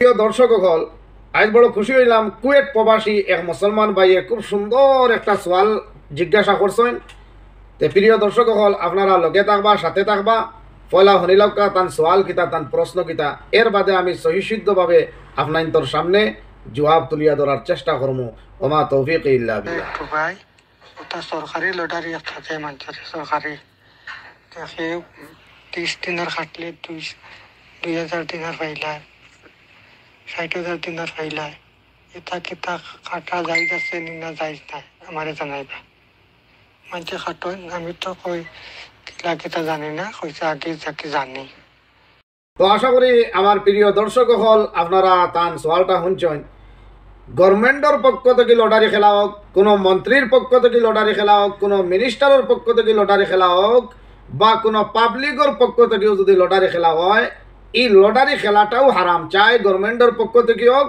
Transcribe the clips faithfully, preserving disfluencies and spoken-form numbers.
প্রিয় দর্শক অকল, আইজ বড় খুশি অইলাম, কুয়েত প্রবাসী এক মুসলমান ভাইয়ে খুব সুন্দর একটা সওয়াল জিজ্ঞাসা করছইন। তে প্রিয় দর্শক অকল, আপনারা লগে থাকবা, সাথে থাকবা। পয়লা হুনিলাউক্কা তান সওয়াল কিতা, তান প্রশ্ন কিতা, এর বাদে আমি সহিসিদ্ধভাবে আপনাইন্তর সামনে জবাব তুলিয়া ধরার চেষ্টা করমু। ওমা তৌফিক ইল্লা বিল্লাহ। একটু ভাই, ওটা সরকারি লটারি একটা যে মানষরে সরকারি, দেখে ত্রিশ দিনর খাটলে দুই, দুই হাজার দিনার পাইলায়, ষাট হাজার দিনার পাইলায়, এটা কিতা কাটা জায়েজ আছে নি না জায়েজ নাই, আমারে জানাইবা। মানষে খাটইন, আমি তো কই কিলা কিতা জানি না, কইছে আগে যাকে জানি। তো আশা করি আমার প্রিয় দর্শক অকল আপনারা তান সওয়ালটা হুনছইন। গভর্নমেন্টর পক্ষ থাকি লটারি খেলা অউক, কুনু মন্ত্রীর পক্ষ থাকি লটারি খেলা অউক, কুনু মিনিস্টারর পক্ষ থাকি লটারি খেলা অউক, বা কুনু পাবলিকর পক্ষ থাকিও যুদি লটারি খেলা অয়, ই লটারি খেলাটাও হারাম, চাই গভর্নমেন্টর পক্ষ থাকি অউক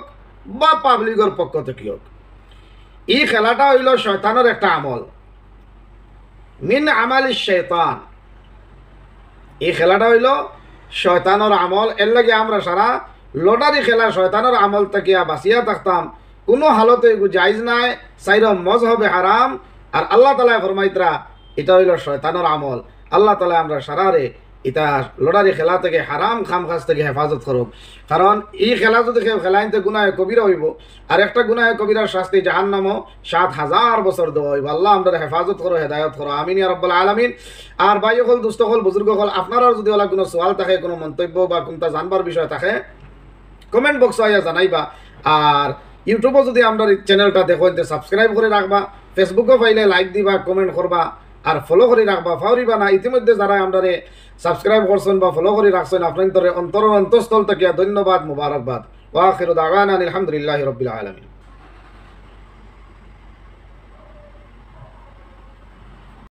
বা পাবলিকর পক্ষ থাকি অউক। ই খেলাটা অইলো শয়তানর একটা আমল, মিন আমালি শয়তান। ই খেলাটা অইলো শয়তানর আমল। এরলাগি আমরা সারা লটারি খেলা শয়তানর আমল থাকিয়া বাঁচিয়া থাকতাম। কুনু হালতে এগু জায়েজ নায়, চাইরো মজহবে হারাম। আর আল্লাহ তাআলায় ফরমাইতরা, ইটা অইলো শয়তানর আমল। আল্লাহ তাআলায় আমরা সারারে ইতা লটারি খেলা থাকি, হারাম কাম কাজ থাকি হেফাজত করউক। কারণ ই খেলা যুদি কেউ খেলাইন তে গুনাহে কবিরা অইবো, আর একটা গুনাহে কবিরার শাস্তি জাহান্নামো সাত হাজার বছর দেওয়া অইবো। আল্লাহ আমরারে হেফাজত করো, হেদায়ত করো, আমিন ইয়া রাব্বাল আলামিন। আর ভাই অকল, দোস্ত অকল, বুজুর্গ অকল, আপনারার যুদি অলা কুনু সওয়াল থাকে, কুনু মন্তব্য বা কুনতা জানবার বিষয় থাকে, কমেন্ট বক্সো আইয়া জানাইবা। আর YouTube-ও যুদি আমরার চ্যানেলটা দেখইন তে সাবস্ক্রাইব করি রাখবা, Facebook-ও পাইলে লাইক দিবা, কমেন্ট করবা, আর ফলো করি রাখবা, ফাউরিবা না। ইতিমধ্যে যারা আমরারে সাবস্ক্রাইব করছইন বা ফলো করি রাখছইন, আপনাইন্তরে অন্তরর অন্তঃস্থল থাকিয়া ধন্যবাদ, মুবারকবাদ। ওয়া আখিরু দাওয়ানা আনিল হামদুলিল্লাহি রাব্বিল আলামিন।